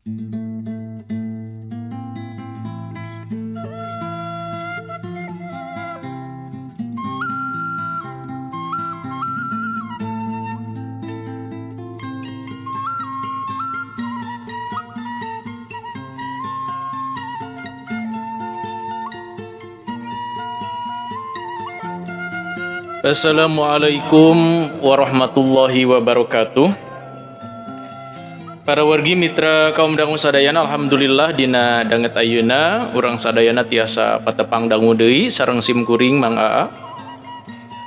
Assalamualaikum warahmatullahi wabarakatuh. Para wargi mitra kaum dangu sadayana, alhamdulillah dina danget ayeuna urang sadayana tiasa patepang dangu deui sareng sim kuring Mang Aa.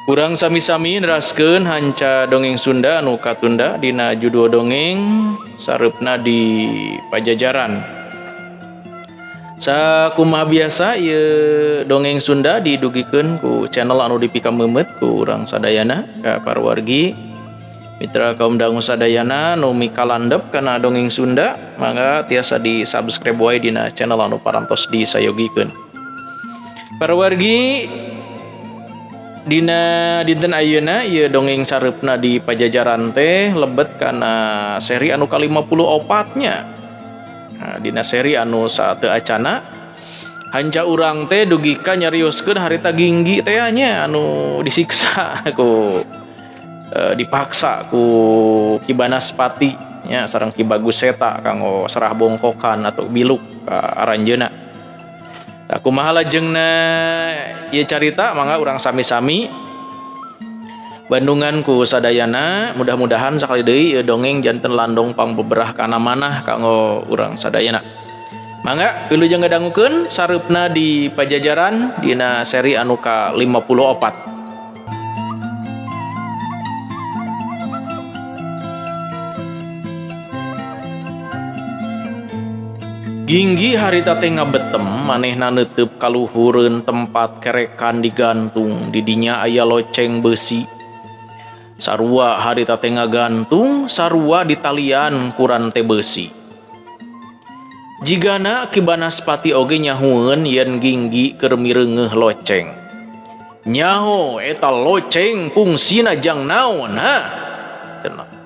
Urang sami-sami neraskeun hanca dongeng Sunda anu katunda dina judul dongeng Sareupna di Pajajaran. Sakumaha biasa ieu dongeng Sunda didugikeun ku channel anu dipikameumeut ku urang sadayana ka para wargi mitra kaum dangu sadayana nu mikalandep kana dongeng Sunda, mangga tiasa di subscribe wae dina channel anu parantos disayogikeun. Para wargi, dina dinten ayeuna ieu dongeng Sareupna di Pajajaran teh lebet kana seri anu ka-54 nya. Nah, dina seri anu saateu acana hanca urang teh dugi ka nyarioskeun harita Ginggi teh nya anu disiksa ku dipaksa ku Ki Banaspati nya sareng Ki Bagus Seta kanggo serah bongkokan atau biluk ka aranjeuna. Tah, kumaha lajengna ieu carita, mangga urang sami-sami bandungan ku sadayana. Mudah-mudahan sakali deui ieu dongeng janten landong pangbeberah kana manah kanggo urang sadayana. Mangga wilujeng ngadangukeun Sareupna di Pajajaran dina seri anu ka-54. Ginggi harita teh ngabetem manehna neuteub kaluhureun tempat kerekan digantung, didinya aya loceng besi. Sarua harita teh ngagantung, sarua ditalian ku rante besi. Jigana Ki Banaspati oge nyahueun yen Ginggi keur mireungeuh loceng. "Nyaho eta loceng fungsina jang naon, ha?" cenah.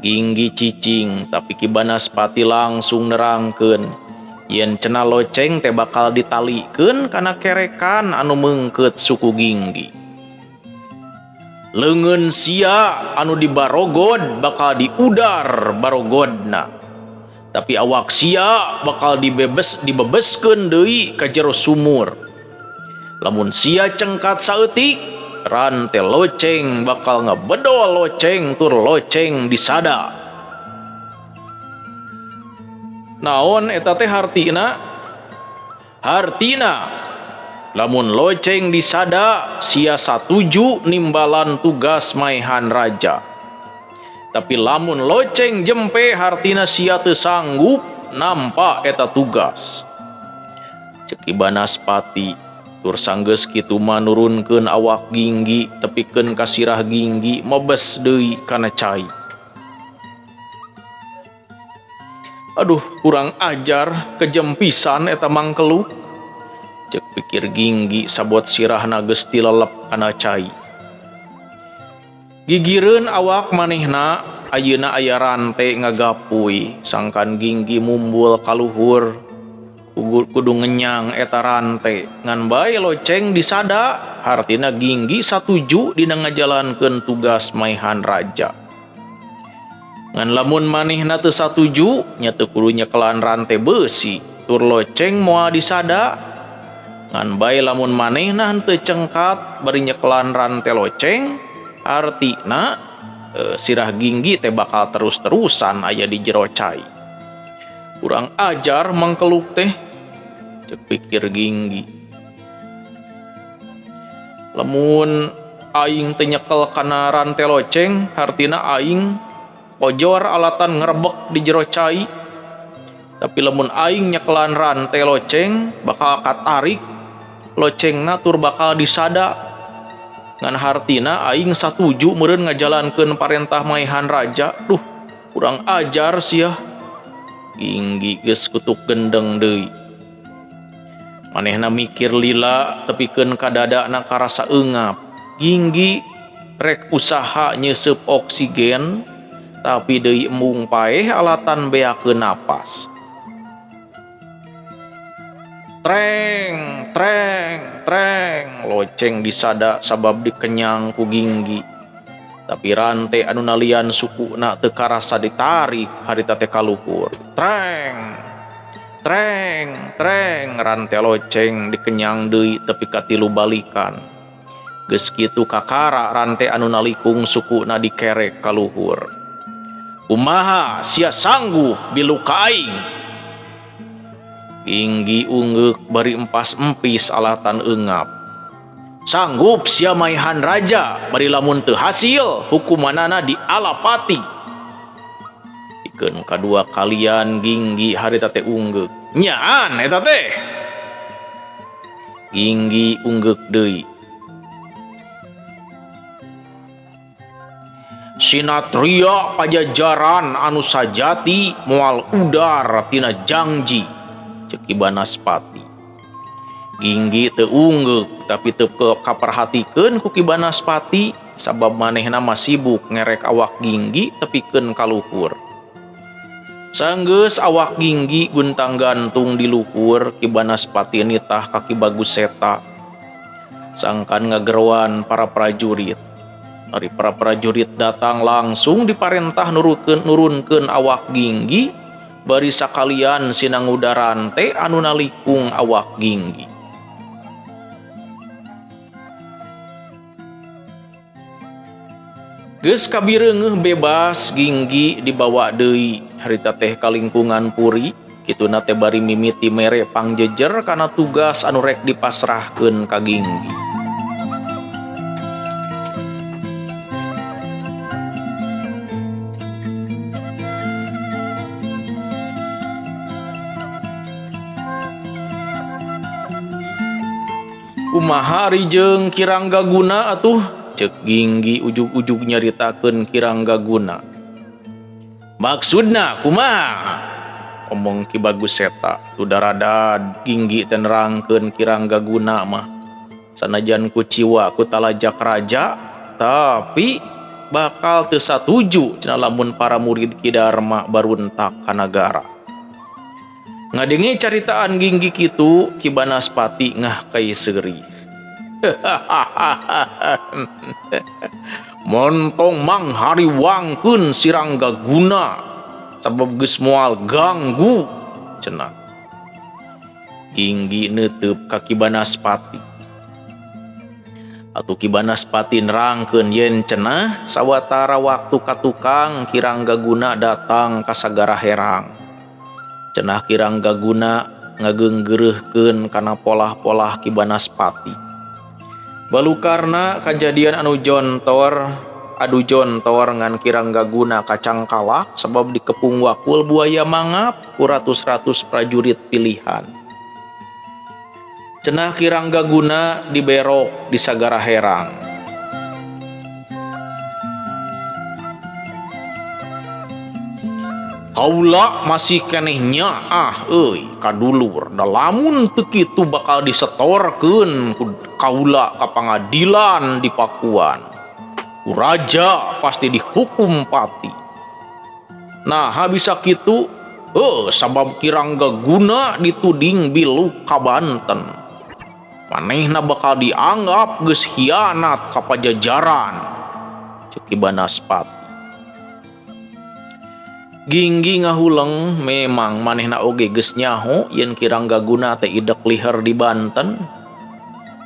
Ginggi cicing, tapi Ki Banaspati langsung nerangkeun yen cenah loceng teh bakal ditalikeun kana kerekan anu meungkeut suku Ginggi. Leungeun sia anu dibarogod bakal diudar barogodna. Tapi awak sia bakal dibebeskeun deui ka jero sumur. Lamun sia cengkat saeutik, rante loceng bakal ngebedol loceng tur loceng disada. Naon eta teh hartina? Hartina lamun loceng disada sia satuju nimbalan tugas maehan raja. Tapi lamun loceng jempe hartina sia teu sanggup nampa eta tugas. Cek Ki Banaspati tur sanggeus kitu mah nurunkeun awak Ginggi tepikeun ka sirah Ginggi mebes deui kana cai. Aduh, kurang ajar, kejem pisan eta mangkeluk. Cek pikir Ginggi sabot sirahna geus tilelep kana cai. Gigireun awak manehna ayeuna aya rante ngagapuy sangkan Ginggi mumbul kaluhur. Kudu ngenyang eta rante ngan bae loceng disada hartina Ginggi satuju dina ngajalankeun tugas maehan raja. Ngan lamun manehna teu satuju nya teu kudu nyekelan rante besi tur loceng moal disada. Ngan bae lamun manehna henteu cengkat bari nyekelan rante loceng artina sirah Ginggi teh bakal terus-terusan aya di jero cai. Kurang ajar mangkeluk teh, cek pikir Ginggi. Lamun aing teu nyekel kana rante loceng hartina aing ojor alatan ngerebek di jero cai. Tapi lamun aing nyekelan rante loceng bakal katarik locengna tur bakal disada. Ngan hartina aing satuju meureun ngajalankeun parentah maehan raja. Duh, kurang ajar sia. Ginggi geus kutuk gendeng deui. Manehna mikir lila tepikeun ka dadana karasa eungap. Ginggi rek usaha nyeuseub oksigen Tapi deui embung paeh alatan beakeun napas. Treng, treng, treng, loceng disada sabab dikenyang ku Ginggi. Tapi rante anu nalian sukuna teu karasa ditarik harita teh ka luhur. Treng, treng, treng, rante loceng dikenyang deui tepi ka 3 balikan. Geus kitu kakara rante anu nalikung sukuna dikerek ka luhur. Kumaha sia sanggup bilu ka aing? Ginggi ungeuk bari empas-empis alatan eungap. Sanggup sia maihan raja bari lamun teu hasil hukumanana dialapati. Pikeun kadua kalian Ginggi harita teh ungeuk. Nyaan eta teh. Ginggi ungeuk deui. Sinatria Pajajaran anu sajati moal udar tina jangji. Cek Ki Banaspati. Ginggi teu ungeuk tapi teu kaperhatikeun ku Ki Banaspati sabab manehna mah sibuk ngerek awak Ginggi tepikeun ka luhur. Sanggeus awak Ginggi guntang-gantung di luhur, Ki Banaspati nitah ka Ki Bagus Seta. Sangkan ngageroan para prajurit. Ari para prajurit datang langsung diparentah nurunkeun awak Ginggi bari sakalian sinangudaran teh anu nalikung awak Ginggi. Geus kabireungeuh bebas Ginggi dibawa deui harita teh ka lingkungan puri, kituna teh bari mimiti mere pangjejer kana tugas anu rek dipasrahkeun ka Ginggi. Kumaha ari jeung Ki Ranggaguna atuh? Ceuk Ginggi ujug-ujug nyaritakeun Ki Ranggaguna. Maksudna kumaha? Omong Ki Bagus Seta. Tudaradad Ginggi teh nerangkeun Ki Ranggaguna mah. Sanajan kuciwa ku talajak raja, tapi bakal teu satuju cenah lamun para murid Ki Darma baruntak ka nagara. Ngadenge caritaan Ginggi kitu, Ki Banaspati ngah kai seuri. Montong mang hariwangkeun si Ranggaguna sabab geus moal ganggu cenah. Ginggi neuteub ka Ki Banaspati. Atuh Ki Banaspati nerangkeun yen cenah sawatara waktu ka tukang Ki Ranggaguna datang ka Sagara Herang. Cenah Ki Ranggaguna ngageunggeureuhkeun kana polah-polah Ki Banaspati. Balukarna kajadian anu jontor, adu jontor ngan Ki Ranggaguna kacangkalak sabab dikepung wakul buaya mangap ku ratus-ratus prajurit pilihan. Cenah Ki Ranggaguna diberok di Sagara Herang. Kaula masih keneh nyaah euy kadulur, da lamun teu kitu bakal disetorkeun ku kaula ka pangadilan di Pakuan. Ku raja pasti dihukum pati. Nah, bisa kitu? Sabab Ki Ranggaguna dituding biluk ka Banten. Manehna bakal dianggap geus hianat ka Pajajaran. Ceuk Ki Banaspati. Ginggi ngahuleng memang manehna oge geus nyaho yen Ki Ranggaguna teh idek liher di Banten.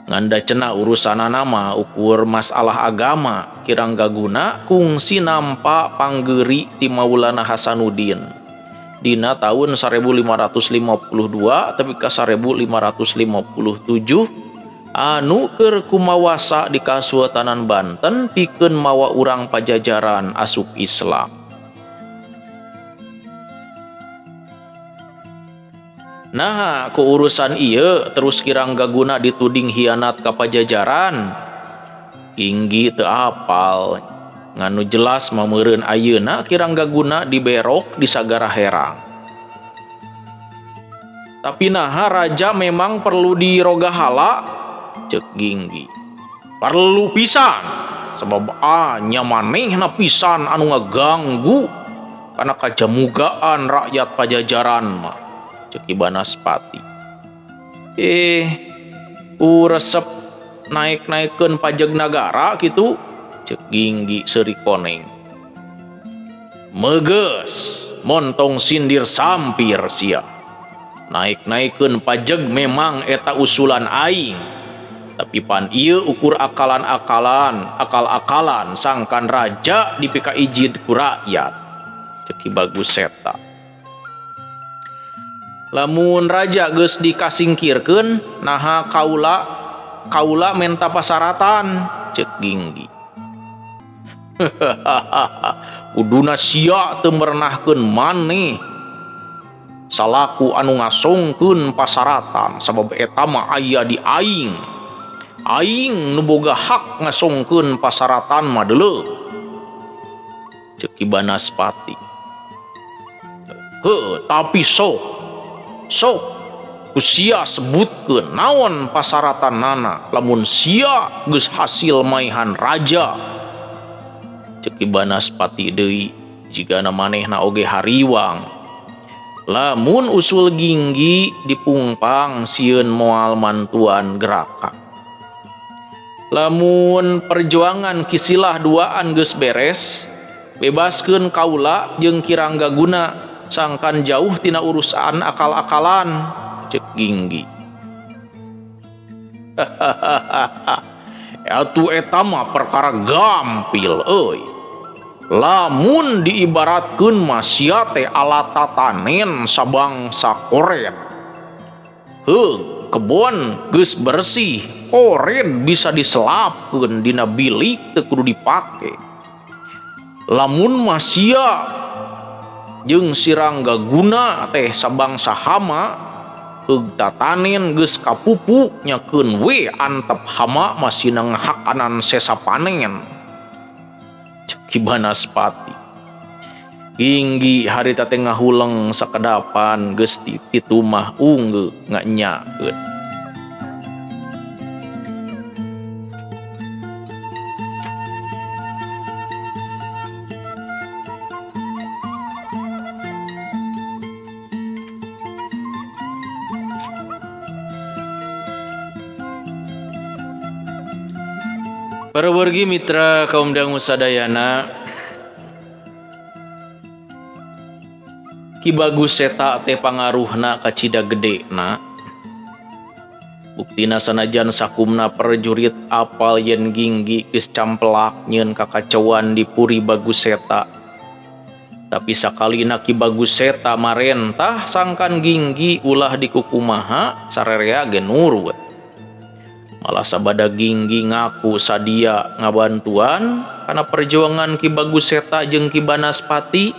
Nganda cenah urusanana mah ukur masalah agama. Ki Ranggaguna kungsi nampa panggeuri ti Maulana Hasanuddin dina tahun 1552 tepi ka 1557 anu keur kumawasa di Kasultanan Banten pikeun mawa urang Pajajaran asup Islam. Nah, ku urusan ieu terus Ki Ranggaguna dituding hianat ka Pajajaran. Ginggi teu apal. Nganu jelas mah meureun ayeuna Ki Ranggaguna diberok di Sagara Herang. Tapi naha raja memang perlu dirogahala? Ceuk Ginggi. Perlu pisan. Sabab anya manehna pisan anu ngaganggu kana kajamugaan rakyat Pajajaran mah. Cek Ki Banaspati. Ku resep naik-naikeun pajeg nagara kitu? Cek Ginggi seuri koneng. Meges montong sindir sampir sia. Naik-naikeun pajeg memang eta usulan aing. Tapi pan ieu ukur akalan-akalan, akal-akalan sangkan raja dipika ijid ku rakyat. Cek Ki Bagus Seta. Lamun raja geus dikasingkirkeun, naha kaula menta pasaratan, cek Ginggi. Kuduna sia teu merenahkeun maneh salaku anu ngasongkeun pasaratan sabab eta mah aya di aing. Aing nu boga hak ngasongkeun pasaratan mah deuleu. Cek Ki Banaspati. Heuh, tapi sok ku sia sebutkeun naon pasaratanana lamun sia geus hasil maihan raja. Cek Ki Banaspati deui jigana manehna oge hariwang. Lamun usul Ginggi dipungpang sieun moal mantuan geraka. Lamun perjuangan Kisilah duaan geus beres, bebaskeun kaula jeung Ki Ranggaguna sangkan jauh tina urusan akal-akalan, cek Ginggi. Atuh eta mah perkara gampil euy. Lamun diibaratkeun mah sia teh alat tatanen sabangsa koret. Heuh, kebon geus bersih, koret bisa diselapkeun dina bilik teu kudu dipake. Lamun mah sia jeung si Ranggaguna teh sabangsa hama, heug tatanen geus kapupu nyakeun we antep hama masih ngahakanan sesa panen. Cek Ki Banaspati. Ginggi harita teh ngahuleng sakedapan geus titumah unggeu nganyakeun. Para wargi mitra kaum dangu sadayana, Ki Bagus Seta teh pangaruhna kacida gedena. Buktina sanajan sakumna prajurit apal yen Ginggi geus campelak nyeun kakacauan di Puri Bagus Seta. Tapi sakalina Ki Bagus Seta marentah sangkan Ginggi ulah dikukumaha sarerea ge nurut. Malah sabada Ginggi ngaku sadia ngabantuan kana perjuangan Ki Bagus Seta jeung Ki Banaspati.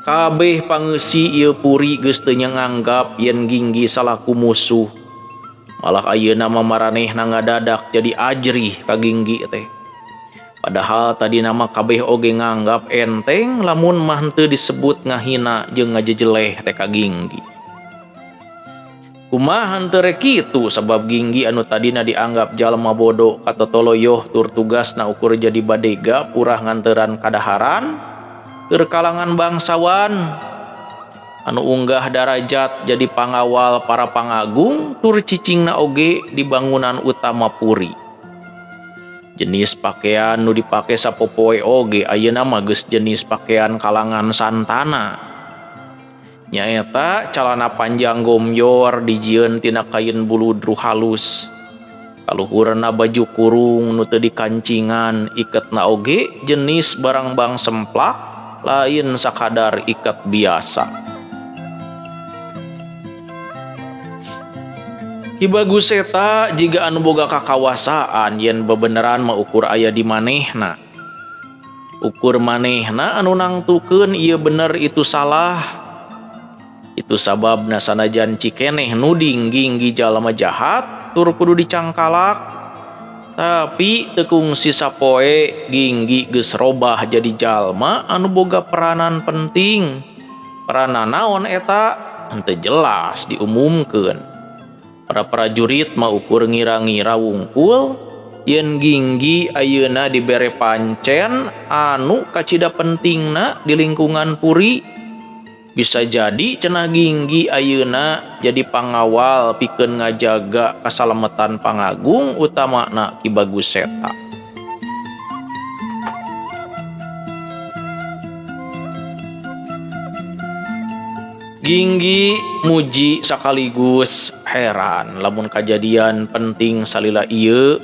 Kabeh pangeusi ieu puri geus teu nganggap yen Ginggi salaku musuh. Malah ayeuna mah maranehna ngadadak jadi ajrih ka Ginggi teh. Padahal tadi nama kabeh oge nganggap enteng lamun mah henteu disebut ngahina jeung ngajejeleh teh ka Ginggi. Kumaha henteu rek kitu sabab Ginggi anu tadina dianggap jalma bodoh katotoloyoh tur tugasna ukur jadi badega purah nganteran kadaharan keur kalangan bangsawan anu unggah darajat jadi pangawal para pangagung tur cicingna oge di bangunan utama puri. Jenis pakaian nu dipake sapopoe oge ayeuna mah geus jenis pakaian kalangan santana. Nyaeta calana panjang gomyor dijieun tina kain buludru halus. Kaluhurna baju kurung nu teu dikancingan, iketna oge jenis barang bang semplak lain sakadar iket biasa. Ki Bagus Seta jiga anu boga kakawasaan yen bebeneran mah ukur aya di manehna. Ukur manehna anu nangtukeun ieu bener itu salah. Itu sababna sanajan cikeneh nuding Ginggi jalma jahat tur kudu dicangkalak. Tapi teu kungsi sapoe Ginggi geus robah jadi jalma anu boga peranan penting. Peranan naon eta? Henteu jelas diumumkeun. Para prajurit mah ukur ngira-ngira wungkul Yen Ginggi ayeuna dibere pancen anu kacida pentingna di lingkungan puri. Bisa jadi cenah Ginggi ayeuna jadi pangawal pikeun ngajaga kasalametan pangagung utamana Ki Bagus Seta. Ginggi muji sekaligus heran lamun kajadian penting salila ieu.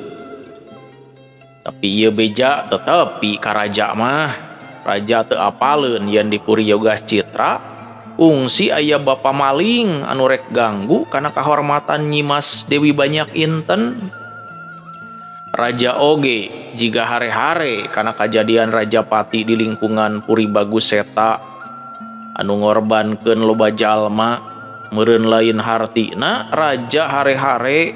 Tapi ieu beja tetepi ka raja mah. Raja teu apaleun yen di Puri Yogas Citra ungsi aya bapa maling anu rek ganggu kana kahormatan Nyimas Dewi Banyak Inten. Raja oge jiga hare-hare kana kajadian Rajapati di lingkungan Puri Bagus Seta anu ngorbankeun loba jalma meureun lain hartina raja hare-hare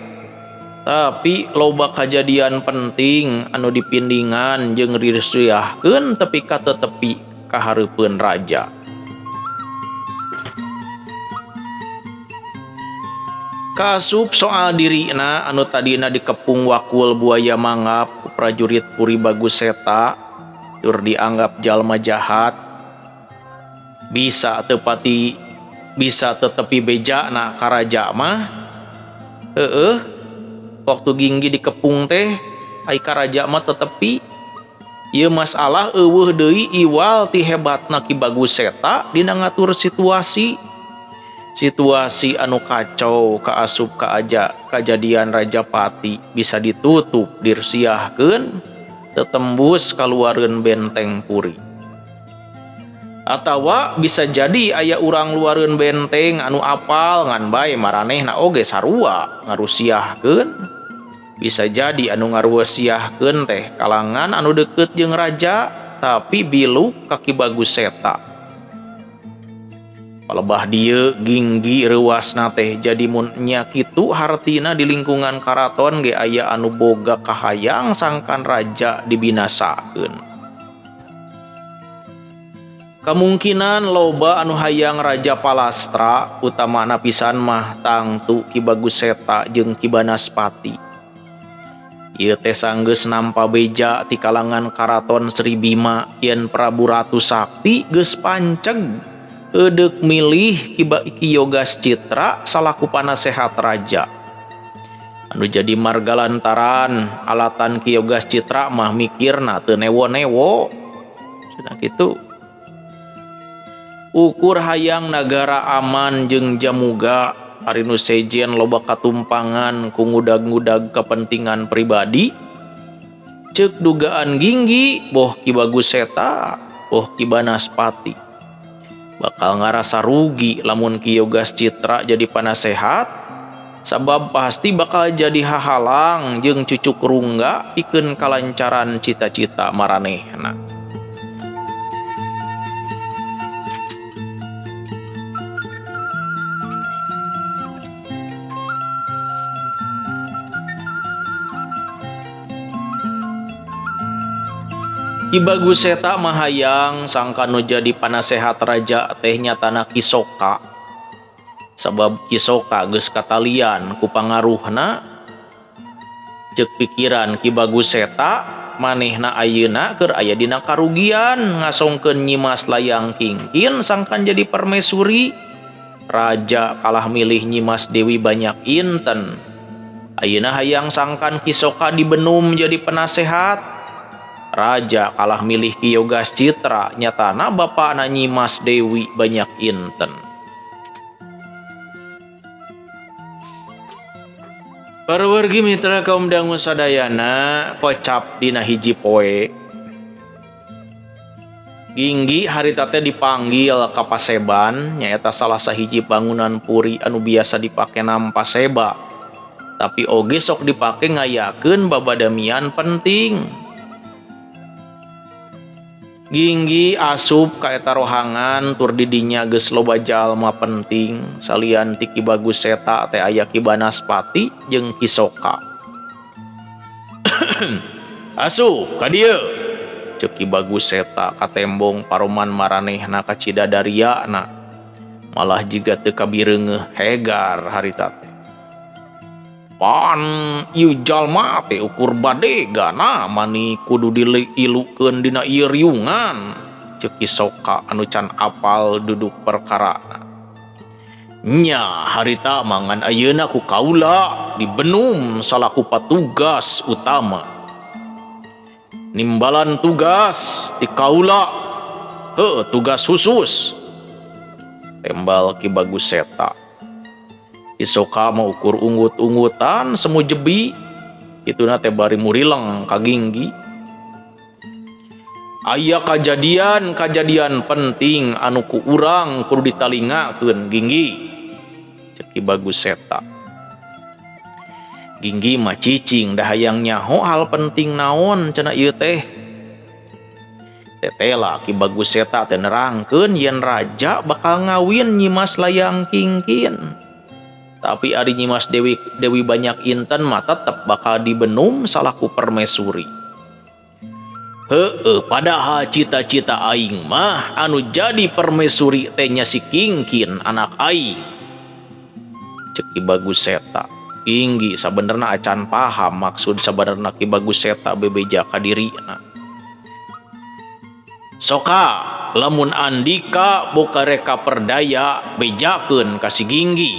tapi loba kajadian penting anu dipindingan jeung diresiahkeun tepi ka tetepi kahareupeun raja. Kasup soal dirina anu tadina dikepung wakul buaya mangap ku prajurit Puri Bagus Seta tur dianggap jalma jahat bisa tepati bisa tetepi bejana ka raja mah. Heeh, waktu Ginggi dikepung teh ai ka raja mah tetepi ieu masalah eueuh deui iwal ti hebatna Ki Bagus Seta dina ngatur situasi. Situasi anu kacau kaasup ka aja kajadian Rajapati bisa ditutup dirsiahkeun tetembus kaluareun benteng puri. Atawa bisa jadi aya urang luareun benteng anu apal ngan bae maranehna oge sarua ngarusiahkeun. Bisa jadi anu ngarusiahkeun teh kalangan anu deukeut jeung raja tapi biluk ka Ki Bagus Seta. Palebah dieu Ginggi reuasna teh jadi mun nya kitu hartina di lingkungan karaton ge aya anu boga kahayang sangkan raja dibinasakeun. Kamungkinan loba anu hayang Raja Palastra utamana pisan mah tangtu Ki Bagus Seta jeung Ki Banaspati. Ieu teh sanggeus nampa beja ti kalangan karaton Sri Bima yen Prabu Ratu Sakti geus panceg eudek milih Ki Yogas Citra salaku panasehat raja. Anu jadi marga lantaran alatan Ki Yogas Citra mah mikirna teu newo-newo. Cenah kitu. Ukur hayang nagara aman jeung jamuga ari nu sejen loba katumpangan ku ngudag-ngudag kepentingan pribadi. Ceuk dugaan Ginggi boh Ki Bagus Seta boh Ki Banaspati bakal ngarasa rugi lamun Ki Yogas Citra jadi panasehat sabab pasti bakal jadi hahalang jeung cucuk rungga pikeun kalancaran cita-cita maranehna. Ki Bagus Seta mah hayang sangka nu jadi panasehat raja teh nyatana Ki Soka. Sabab Ki Soka geus katalian ku pangaruhna. Ceuk pikiran Ki Bagus Seta manehna ayeuna keur aya dina karugian ngasongkeun Nyimas Layang Kingkin sangkan jadi permaisuri. Raja kalah milih Nyimas Dewi Banyak Inten. Ayeuna hayang sangkan Ki Soka dibenum jadi penasehat. Raja kalah milih Ki Yogas Citra nyatana bapakna Nyimas Dewi Banyak Inten. Parwargi mitra kaum dangu sadayana kocap dina hiji poe. Ginggi harita teh dipanggil ka Paseban nyaeta salah sahiji bangunan puri anu biasa dipake nampa seba. Tapi oge sok dipake ngayakeun babadamian penting. Ginggi asup ka eta rohangan tur didinya geus loba jalma penting salian ti Ki Bagus Seta teh aya Ki Banaspati jeung Ki Soka. Asup ka dieu ceuk Ki Bagus Seta katembong paroman maranehna kacida dariana malah jiga teu kabireungeuh hegar harita teh. Pan ieu jalma teh ukur badega na mani kudu diilukeun dina ieu riungan ceuk Ki Soka anu can apal duduk perkarana. Nya harita mangan ayeuna ku kaula dibenum salaku patugas utama. Nimbalan tugas ti kaula, heuh tugas khusus. Tembal Ki Bagus Seta. Ki Soka mah ukur unggut-unggutan semu jebi, kituna teh bari murileng ka Ginggi. Aya kajadian-kajadian penting anu ku urang kudu ditalingakeun Ginggi. Ceuk Ki Bagus Seta. Ginggi mah cicing da hayang nyaho hal penting naon cenah ieu teh. Tetela Ki Bagus Seta teh nerangkeun yen raja bakal ngawin Nyimas Layang Kingkin. Tapi ari Nyimas Dewi Banyak Inten mah tetep bakal dibenum salaku permaisuri. Heueuh, padahal cita-cita aing mah anu jadi permaisuri teh nya si Kingkin anak aing. Ceuk Ki Bagus Seta. Ginggi sabenerna acan paham maksud sabenerna Ki Bagus Seta bebeja ka dirina. Soka lamun andika boga reka perdaya bejakeun ka si Ginggi.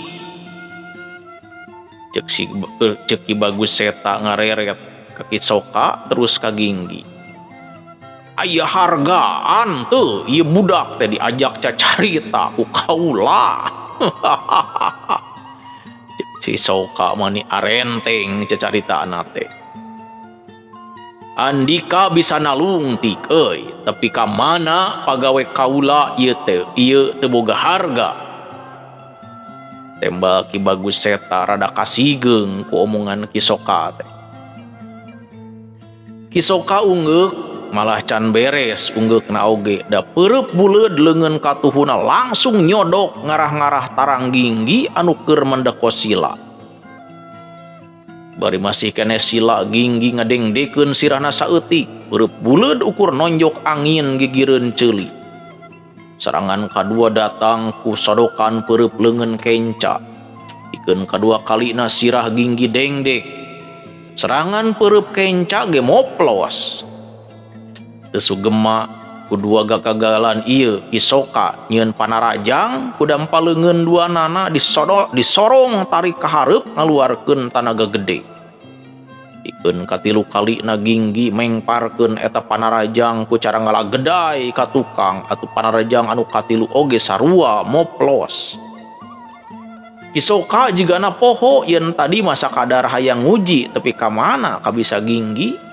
Ceuk Ki Bagus Seta ngareret ka Ki Soka terus ka Ginggi. Aya hargaan teu ieu budak teh diajak cacarita ku kaula. Ceuk si Soka mani arenteng cacaritaana teh. Andika bisa nalungtik euy, tapi ka mana pagawe kaula ieu teh, ieu teu boga harga. Tembal Ki Bagus Seta rada kasigeung ku omongan Ki Soka teh. Ki Soka unggeuk malah can beres unggeukna oge da peureub buleud leungeun katuhuna langsung nyodok ngarah-ngarah tarang Ginggi anu keur mendeko sila. Bari masih keneh sila Ginggi ngadengdekeun sirahna saeutik, peureub buleud ukur nonjok angin gigireun ceuli. Serangan kadua datang ku sodokan peureub leungeun kenca. Pikeun kadua kalina sirah Ginggi dengdek. Serangan peureub kenca ge moplos. Teu sugema ku dua gagagalan ieu Ki Soka nyieun panarajang ku dampa leungeun dua nana disorong tarik ka hareup ngaluarkeun tanaga gede. Pikeun katilu kalina Ginggi mengparkeun eta panarajang ku cara ngalagedai ka tukang atuh panarajang anu katilu oge sarua moplos. Ki Soka jigana poho yen tadi mah sakadar hayang nguji tepi ka mana kabisa Ginggi.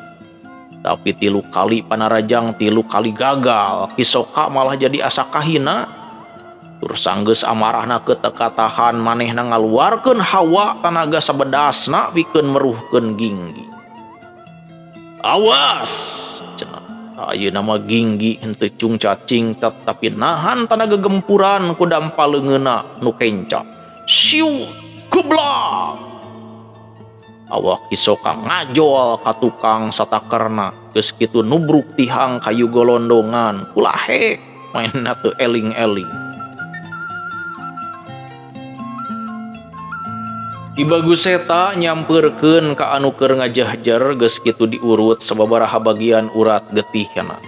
Tapi tilu kali panarajang tilu kali gagal, Ki Soka malah jadi asa kahina. Tur sanggeus amarahna teu katahan manehna ngaluarkeun hawa tanaga sabedasna pikeun meruhkeun Ginggi. Awas cenah. Ayeuna mah Ginggi henteu cungcat cingtet tapi nahan tanaga gempuran ku dampa leungeunna nu kenca. Siu geblak. Awak Ki Soka ngajol ka tukang satakerna geus kitu nubruk tihang kayu golondongan kulahek mainna teu eling-eling. Ki Bagus Seta nyampeurkeun ka anu keur ngajahjer geus kitu diurut sababaraha bagian urat getihna.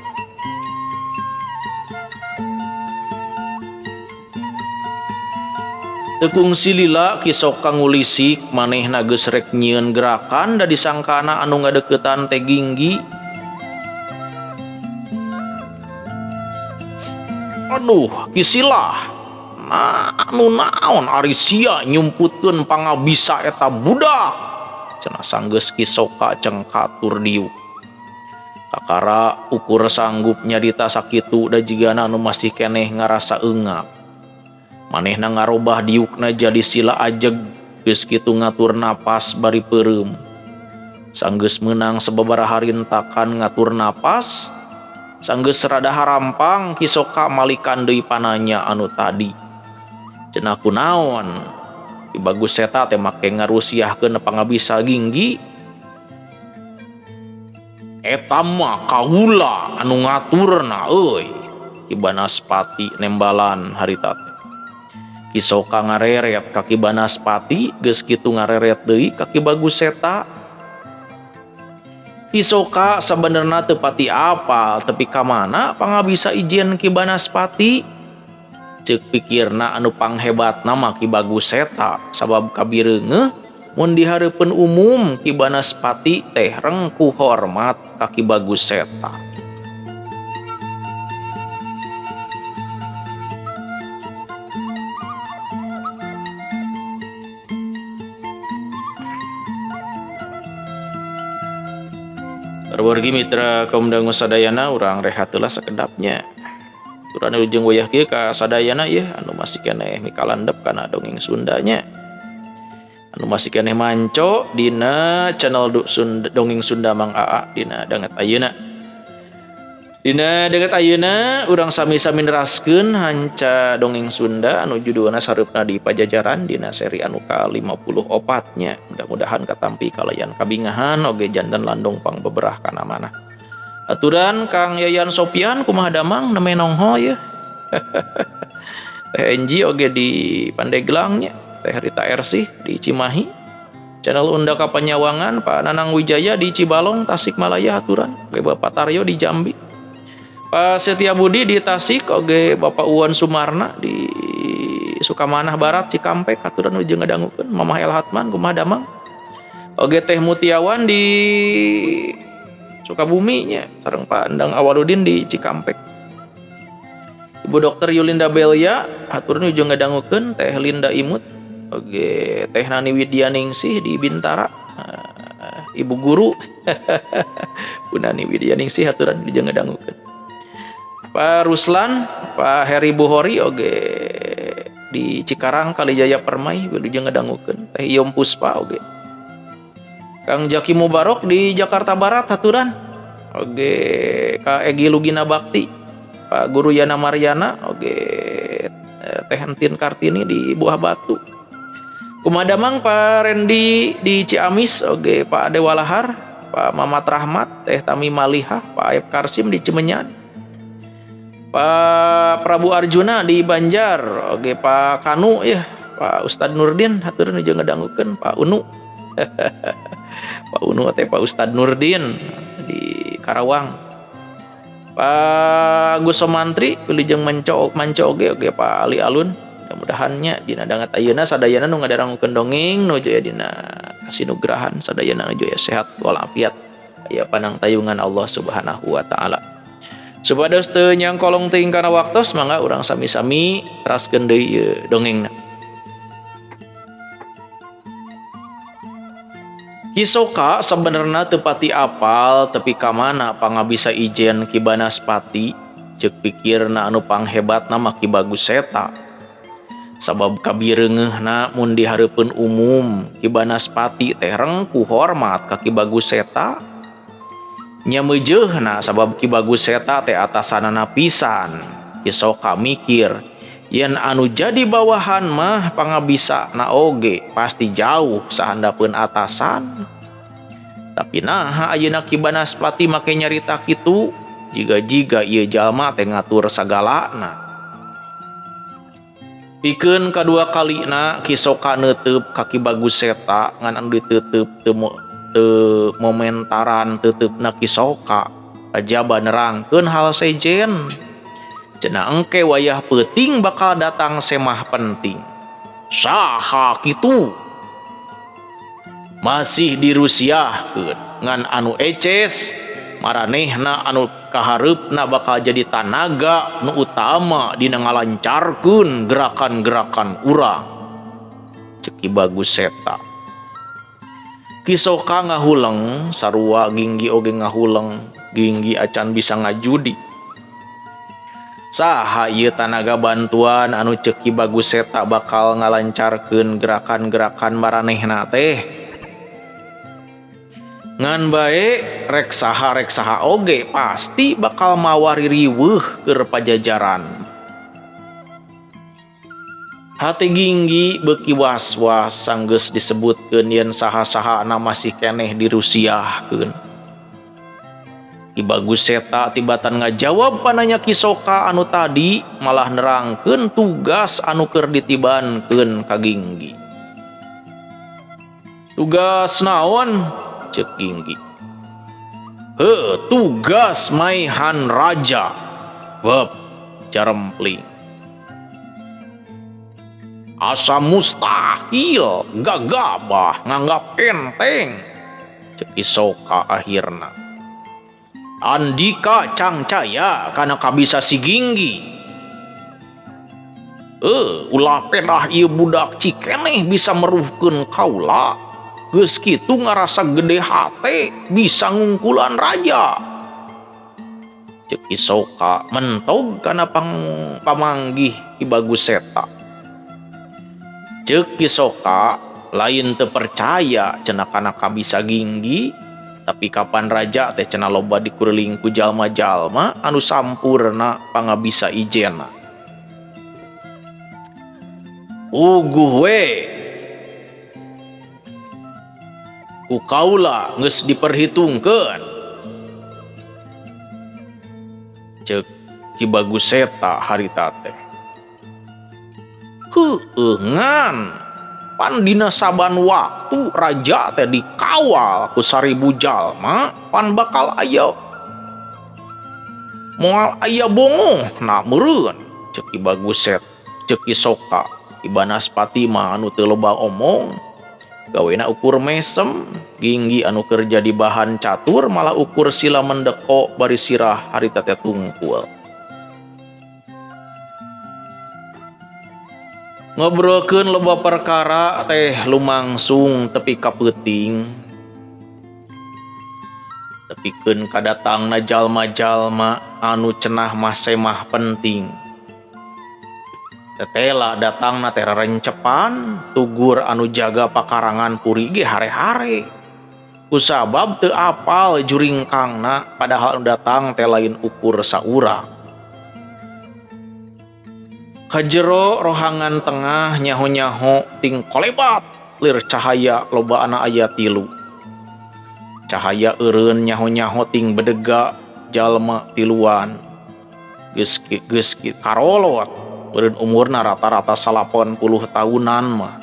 Teu kungsi lila Ki Soka ngulisik manehna geus rek nyieun gerakan da disangkana anu ngadeukeutan teh Ginggi. Aduh, Ki Silah. Nah, anu naon ari sia nyumputkeun pangabisa eta budak. Cenah sanggeus Ki Soka cengkat tur diuk. Kakara ukur sanggup nyarita sakitu da jigana anu masih keneh ngarasa eungap. Manehna ngarobah diukna jadi sila ajeg geus kitu ngatur napas bari peureum. Sanggeus meunang sababaraha rintakan ngatur napas, sanggeus rada harampang Ki Soka malikan deui pananya anu tadi. Cenah kunaon? Ki Bagus Seta teh make ngarusiahkeun pangabisa Ginggi. Eta mah kaula anu ngaturna euy. Ki Banaspati nembalan harita teh. Ki Soka ngareret ka Ki Banaspati geus kitu ngareret deui ka Ki Bagus Seta. Ki Soka sabenerna teu pati apal tepi ka mana pangabisa ijen Ki Banaspati. Ceuk pikirna anu panghebatna mah Ki Bagus Seta sabab kabireungeuh mun di hareupeun umum Ki Banaspati teh rengkuh hormat ka Ki Bagus Seta. Wargi mitra kaum dangu sadayana urang rehat heula sakedapnya. Aturan ujung wayah kieu ka sadayana ieu anu masih keneh mikalandep kana dongeng Sundanya. Anu masih keneh manco dina channel Dongeng Sunda Mang Aa dina danget ayeuna. Dina danget ayeuna urang sami-sami neraskeun hanca dongeng Sunda anu judulna Sareupna di Pajajaran dina seri anu ka-54 nya. Mudah-mudahan katampi kalayan kabingahan oge janten landung pangbeberah kana manah. Aturan Kang Yayan Sopian kumaha damang neme nongho yeuh. Teh Enji oge di Pandeglang nya, Teh Rita Ersih di Cimahi. Channel Undaka Panyawangan Pak Nanang Wijaya di Cibalong Tasikmalaya aturan, oge Bapak Taryo di Jambi. Pak Setia Budi di Tasik oge Bapak Uwan Sumarna di Sukamanah Barat Cikampek aturan ujung ngadangukeun Mamah El Hatman kumaha damang. Oge Teh Mutiawan di Sukabumi nya sareng Pak Endang Awaludin di Cikampek. Ibu Dokter Yulinda Belia hatur nuju ngadangukeun Teh Linda Imut oge Teh Nani Widyaningsih di Bintara. Ibu guru Bu Nani Widyaningsih haturan nuju ngadangukeun. Pak Ruslan, Pak Heri Buhori oge di Cikarang Kalijaya Permai wilujeng ngadangukeun Teh Iyom Puspa oge. Kang Jaki Mubarok di Jakarta Barat haturan oge Ka Egi Lugina Bakti, Pak Guru Yana Mariana oge Teh Entin Kartini di Buah Batu. Kumadamang Pak Rendi di Ciamis oge Pak Ade Walahar, Pak Mamat Rahmat, Teh Tami Malihah, Pak Aep Karsim di Cimenyan. Pak Prabu Arjuna di Banjar, oge Pak Kanu ya, Pak Ustadz Nurdin hatur nuju ngadangukeun Pak Unu. Pak Unu teh Pak Ustadz Nurdin di Karawang. Pak Agus Somantri wilujeng manco manco oge oge Pak Ali Alun. Mudah-mudahannya dina dangat ayeuna sadayana nu ngadangukeun dongeng nuju aya dina kasinugrahan sadayana nuju aya sehat walafiat aya panangtayungan Allah Subhanahu wa taala. Supados teu nyangkolong teuing kana waktos mangga urang sami-sami teraskeun deui ieu dongengna. Ki Soka sabenerna teu pati apal tepi ka mana pangabisa ijen Ki Banaspati ceuk pikirna anu panghebatna mah Ki Bagus Seta. Sabab kabireungeuhna mun di hareupeun umum Ki Banaspati teh rengkuh hormat ka Ki Bagus Seta. Nya meujeuhna sabab Ki Bagus Seta teh atasanana pisan. Ki Soka mikir yen anu jadi bawahan mah pangabisa na oge pasti jauh sahandapeun atasan. Tapi naha ayeuna Ki Banaspati make nyarita kitu jiga-jiga ieu jalma teh ngatur sagalana. Pikeun kadua kalina Ki Soka neuteup ka Ki Bagus Seta ngan anu diteuteub teu momentaran teuteupna Ki Soka kajaba nerangkeun hal sejen. Cenah engke wayah peuting bakal datang semah penting. Saha kitu? Masih dirusiahkeun ngan anu eces maranehna anu kahareupna bakal jadi tanaga nu utama dina ngalancarkeun gerakan-gerakan urang. Ceuk Ki Bagus Seta. Ki Soka ngahuleng sarua Ginggi oge ngahuleng Ginggi acan bisa ngajudi. Saha ieu tanaga bantuan anu ceuk Ki Bagus Seta bakal ngalancarkeun gerakan-gerakan maranehna teh. Ngan bae rek saha oge pasti bakal mawari riweuh keur Pajajaran. Hate Ginggi beuki was-was sanggeus disebutkeun yen saha-sahana masih keneh dirusiahkeun. Ki Bagus Seta tibatan ngajawab pananya Ki Soka anu tadi malah nerangkeun tugas anu keur ditibankeun ka Ginggi. Tugas naon? Ceuk Ginggi. Heuh, tugas maihan raja. Beb jarempling. Asa mustahil, gagabah nganggap enteng. Ceuk Ki Soka akhirna. Andika cangcaya kana kabisa si Ginggi. Ulah pedah ieu budak cikeneh bisa meruhkeun kaula. Geus kitu ngarasa gede hate bisa ngungkulan raja. Ceuk Ki Soka mentog kana pamanggih Ki Bagus Seta. Ceuk Ki Soka lain teu percaya cenah kana kabisa Ginggi, tapi kapan raja teh cenah loba dikuriling ku jalma-jalma anu sampurna pangabisa ijena. Uguh we ku kaula geus diperhitungkeun. Ceuk Ki Bagus Seta harita teh. Heueuh ngan pan dina saban waktu raja teh dikawal ku 1000 jalma pan bakal aya moal aya bongoh na meureun. Ceuk Ki Bagus Seta, ceuk Ki Soka. Ki Banaspati mah anu teu loba omong gawena ukur mesem. Ginggi anu kerja di bahan catur malah ukur sila mendeko bari sirah harita teh tungkul. Ngobrolkeun loba perkara teh lumangsung tepi ka peuting. Tepikeun kadatangna jalma-jalma anu cenah mah semah penting. Tetela datangna teh rerencepan tugur anu jaga pakarangan puri ge hare-hare. Kusabab teu apal juringkangna padahal anu datang teh lain ukur saurang. Kajero rohangan tengah nyaho-nyaho ting kolebat lir cahaya loba ana aya tilu. Cahaya eureun nyaho-nyaho ting bedega jalma tiluan. Geus geus karolot eureun umurna rata-rata 80 tahunan mah.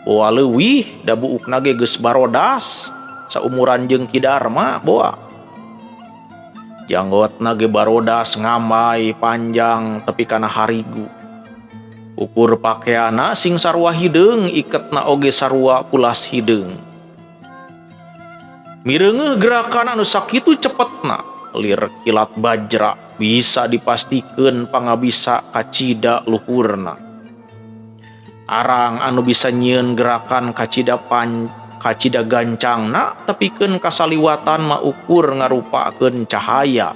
Boa leuwih da buukna ge geus barodas saumuran jeung Ki Darma boa. Janggotna ge barodas ngambai panjang tepi kana harigu. Ukur pakeana sing sarua hideung iketna oge sarua pulas hideung. Mireungeuh gerakan anu sakitu cepetna lir kilat bajra bisa dipastikeun pangabisa kacida luhurna. Arang anu bisa nyieun gerakan kacida kacida gancangna tepikeun kasaliwatan mah ukur ngarupakeun cahaya.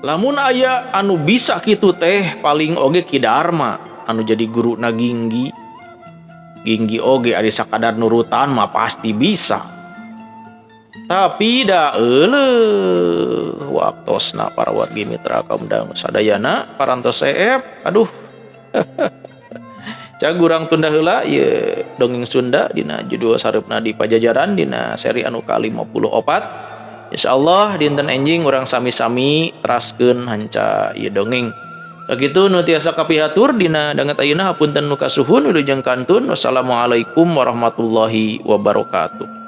Lamun aya anu bisa kitu teh paling oge Ki Darma anu jadi guru na Ginggi. Ginggi oge ari sakadar nurutan mah pasti bisa. Tapi da euleuh waktosna para wargi mitra kaum dangu sadayana parantos seep. Aduh. Cag urang tunda heula ieu dongeng Sunda dina judul sareupna di Pajajaran dina seri anu ka-54. Insyaallah dinten enjing urang sami-sami teraskeun hanca ieu dongeng. Sakitu nu tiasa kapihatur dina danget ayeuna hapunten nu kasuhun wilujeng kantun. Wassalamualaikum warahmatullahi wabarakatuh.